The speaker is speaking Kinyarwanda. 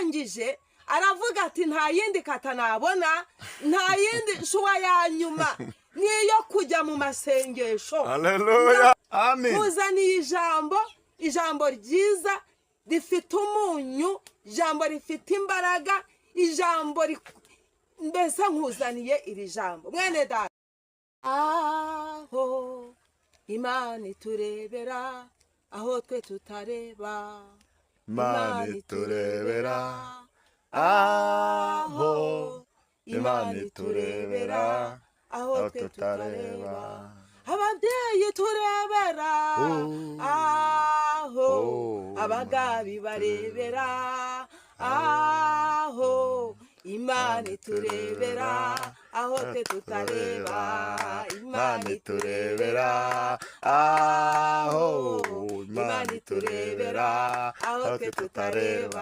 Arangije aravuga ati: "Nta yindi kata nabona, nta yindi choix ya nyuma niyo kujya mu masengesho." Haleluya, amen. Nkuzaniye ijambo, ijambo ryiza rifite umunyu, ijambo rifite imbaraga, ijambo mbese nkuzaniye iri jambo, mwene data. Aho Imana iturebera aho twe tutareba. Imana iturebera aho, Imana iturebera aho aho twe tutareba. Tutareba. Ababyeyi turebera Oh. aho Oh. abagabi barebera aho, Imana iturebera aho twe tutareba. Imana iturebera aho, Imana iturebera aho twe tutareba.